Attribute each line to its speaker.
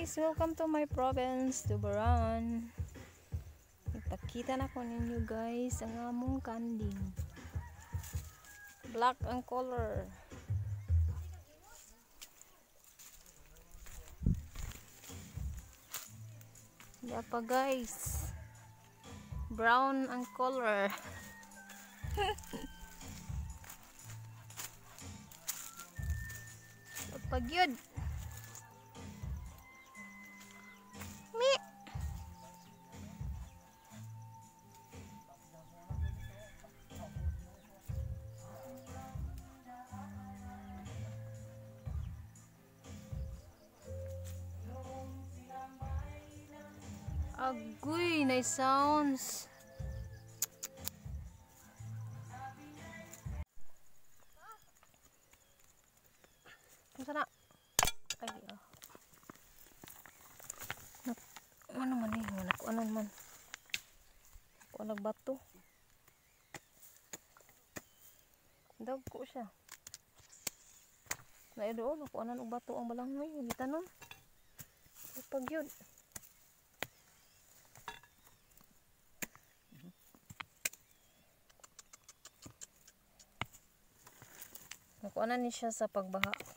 Speaker 1: Guys! Welcome to my province, Tuburan. Ipakita na ko ninyo, guys, ang among kanding. Black ang color. Hindi pa, guys. Brown ang color. Pagyud. Mi. Agoy, nice sounds. Unsa na? Ay, oh. Ano man eh, ano man. Ako nagbato. Dagko siya. Naay doon, ako anan og bato ang balanghoy, gitanon. Pagyud. Nakuha na ni siya sa pagbaha.